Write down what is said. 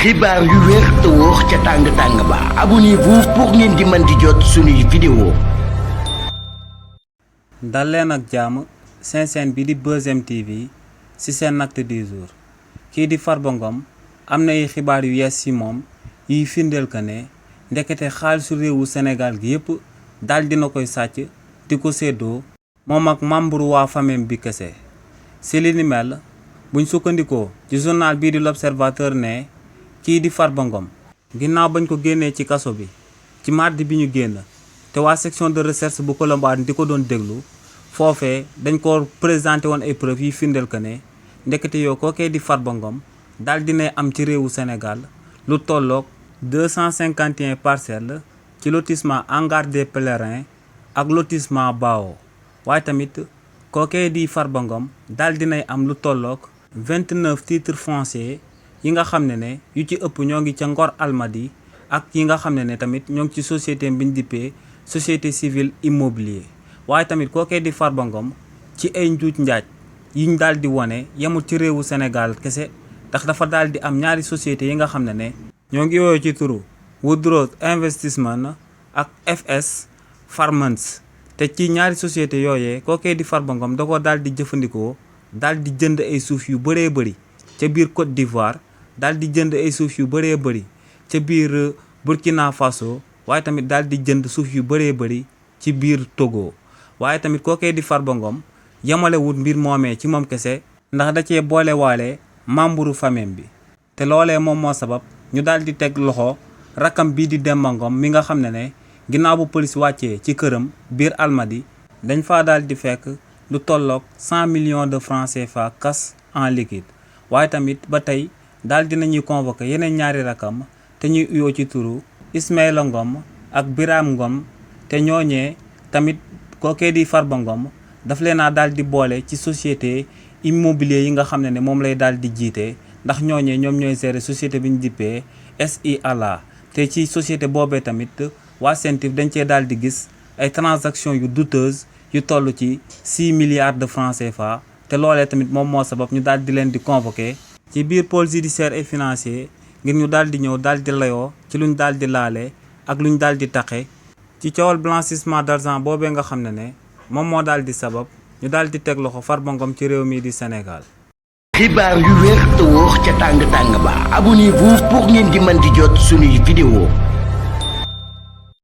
xibaar yu wér te wóor ca tàng-tàng ba abonnez-vous pour ngeen di mën di jot suñuy vidéo. dal leen ak jàmm seen chaîne bi di Buzz M TV ci seen acte du jour. kii di Farba Ngom am na ay xibaar yu yees ci moom yiy firndeel que ne ndekete xaalisu réewu Sénégal gi yépp dal dina koy sàcc di ko séddoo moom ak membre waa famille bi kese. ci li ni mel buñ sukkandikoo ci journal bii di l'Observateur ne kii di Farba Ngom ginnaaw bañ ko génnee ci kaso bi ci mardi bi ñu génn te waa section de recherche bu Colobane di ko doon déglu foofee dañ ko présenté woon ay preuves yi firndeel que ne ndekete yoo kookee di Farba Ngom daal dinay am ci réewu Sénégal lu tolloog 251 parcelles ci lotissement Hangar des Pèlerins ak lotissement Bao. waaye tamit kookee di Farba Ngom daal dinay am lu tolloog 29 titres fonciers yi nga xam ne yu ci ëpp ñoo ngi ca Ngor Almadi ak yi nga xam ne tamit ñoo ngi ci société biñ dippee société civile immobilier. waaye tamit kookee di Farba Ngom ci ay njuuj njaaj yiñ daal di wone yemul ci réewu Sénégal kese ndax dafa daal di am ñaari société yi nga xam ne ñoo ngi yooyu ci turu Woodrow Investment ak FS Farmers. te ci ñaari société yooyee kookee di Farba Ngom da ko daal di jëfandikoo daal di jënd ay suuf yu bëree bëri ca biir Côte d'Ivoire daal di jënd ay suuf yu bëree bëri ca biir Burkina Faso waaye tamit daal di jënd suuf yu bëree bëri ci biir Togo. waaye tamit kookee di Farba Ngom yemalewut mbir moomee ci moom kese ndax da cee boole waale membre famille bi te loolee moom moo sabab ñu daal di teg loxo rakkam bii di Demba Ngom mi nga xam ne ginnaaw bu police wàccee ci këram biir Almadi dañ faa daal di fekk lu tolloog 100 millions de francs CFA cash en liquide. waaye tamit ba tey daal dinañuy convoqué yeneen ñaari rakkam te ñuy uyoo ci turu Ismaïla Ngom ak Biram Ngom te ñooñee tamit kookee di Farba Ngom daf leen a daal di boole ci société immobilier yi nga xam ne moom lay daal di jiite ndax ñooñee ñoom ñooy gérer société bi ñu dippee SIALA. te ci société boobee tamit waa CENTIF dañ cee daal di gis ay transactions yu douteuses yu toll ci 6 milliards de francs CFA te loolee tamit moom moo sabab ñu daal di leen di convoqué ci biir pôle judiciaire et financier ngir ñu daal di ñëw daal di layoo ci luñ daal di laale ak luñ daal di taqe ci coowal blanchissement d'argent boobee nga xam ne moom moo daal di sabab ñu daal di teg loxo Farba Ngom ci réew mi di Sénégal. xibaar yu wér te wóor ca tàng-tàng ba abonnez-vous pour ngeen di mën di jot suñuy vidéo.